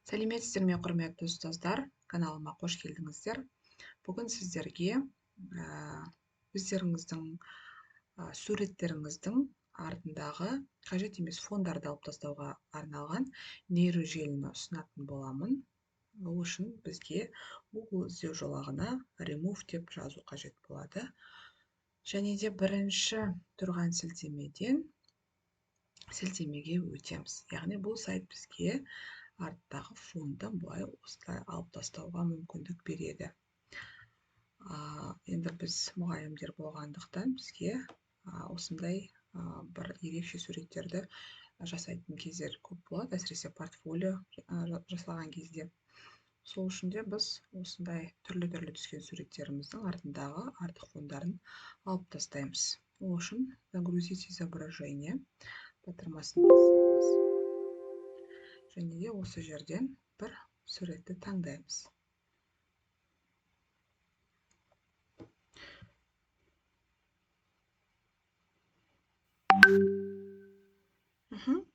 Сәлеметсіздер ме, құрметті ұстаздар, каналыма қош келдіңіздер. Бүгін сіздерге өздеріңіздің суреттеріңіздің артындағы қажет емес фондарды алып тастауға арналған нейрожеліні ұсынатын боламын. Ол үшін бізге Google іздеу жолағына remove деп жазу қажет болады. Және де бірінші тұрған сілтемеден сілтемеге өтеміз. Яғни бұл сайт бізге арттағы фонды былай осылай алып тастауға мүмкіндік береді. Енді біз мұғалімдер болғандықтан бізге осындай бір ерекше суреттерді жасайтын кездер көп болады, әсіресе портфолио жасаған кезде. Сол үшін де біз осындай түрлі-түрлі түскен суреттеріміздің артындағы артық фондарын алып тастаймыз. Ол үшін загрузить изображение батырмасын басамыз. Және де осы жерден бір суретті таңдаймыз.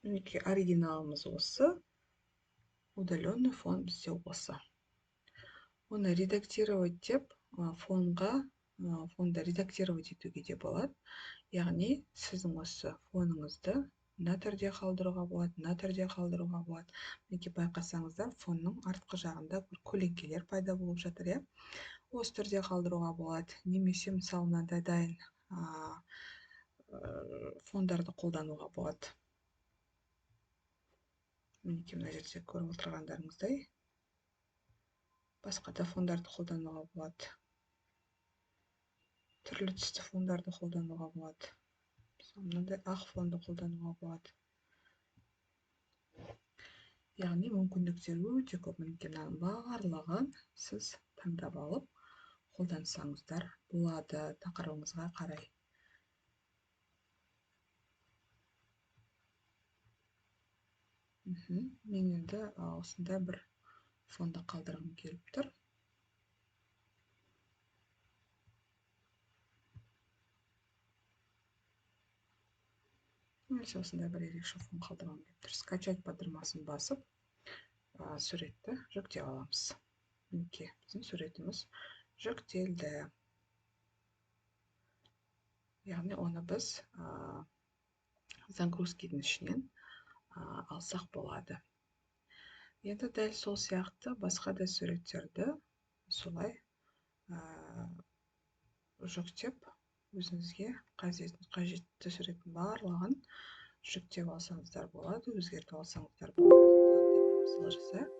Мінекей оригиналымыз осы, удаленный фон бізде осы. Оны редактировать деп фонды редактировать етуге де болады. Яғни сіздің осы фоныңызды мына түрде қалдыруға болады, мына түрде қалдыруға болады. Мінекей байқасаңыздар, фонның артқы жағында бір көлеңкелер пайда болып жатыр, иә. Осы түрде қалдыруға болады. Немесе мысалы мынандай дайын фондарды қолдануға болады. Мінекей мына жерде көріп отырғандарыңыздай басқа да фондарды қолдануға болады. Түрлі түсті фондарды қолдануға болады. Мысалы мынандай ақ фонды қолдануға болады. Яғни мүмкіндіктер өте көп. Мінекей мынаның барлығын сіз таңдап алып қолдансаңыздар болады тақырыбыңызға қарай. Мен енді осындай бір фонды қалдырғым келіп тұр. Немесе осындай бір ерекше фон қалдырғым келіп тұр. Скачать батырмасын басып, суретті жүктеп аламыз. Мінекей біздің суретіміз жүктелді. Яғни оны біз загрузкидің ішінен алсақ болады. Енді дәл сол сияқты басқа да суреттерді солай жүктеп, өзіңізге қажетті суреттің барлығын жүктеп алсаңыздар болады, өзгертіп алсаңыздар болады. Тағы да бір мысал жасайық.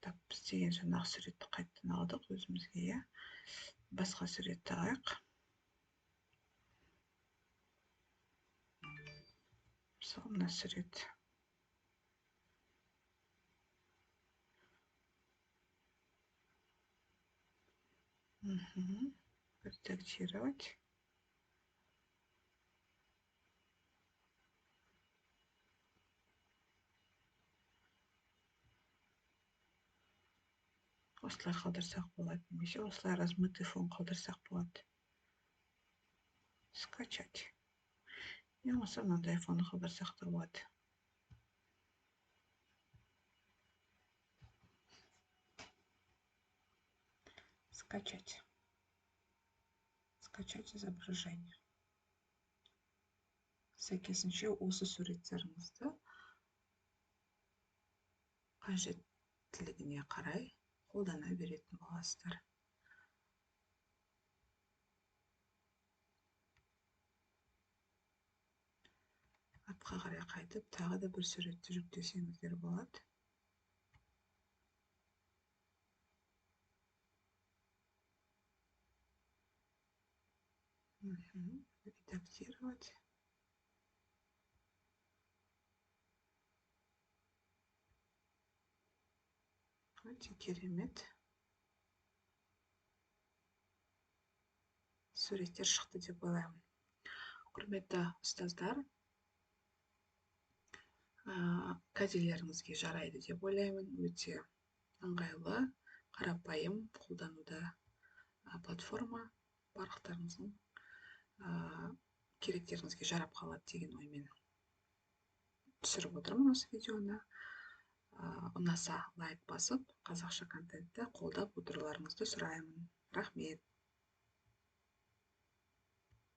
Так, біз деген жаңағы суретті қайтадан алдық өзімізге, иә. Басқа суретті алайық. Мысалы мына сурет. Редактировать. Осылай қалдырсақ болады, немесе осылай размытый фон қалдырсақ болады. Скачать. Не болмаса мынандай фон қалдырсақ та болады. Скачать. Скачать изображение. Сәйкесінше осы суреттеріңізді қажеттілігіне қарай қолдана беретін боласыздар. Артқа қарай қайтып, тағы да бір суретті жүктесеңіздер болады. Редактировать. Өте керемет суреттер шықты деп ойлаймын. Құрметті ұстаздар, кәделеріңізге жарайды деп ойлаймын. Өте ыңғайлы, қарапайым қолдануда платформа. Барлықтарыңыздың Керектеріңізге жарап қалады деген оймен түсіріп отырмын осы видеоны. Ұнаса, лайк басып, қазақша контентті қолдап отыруларыңызды сұраймын. Рахмет.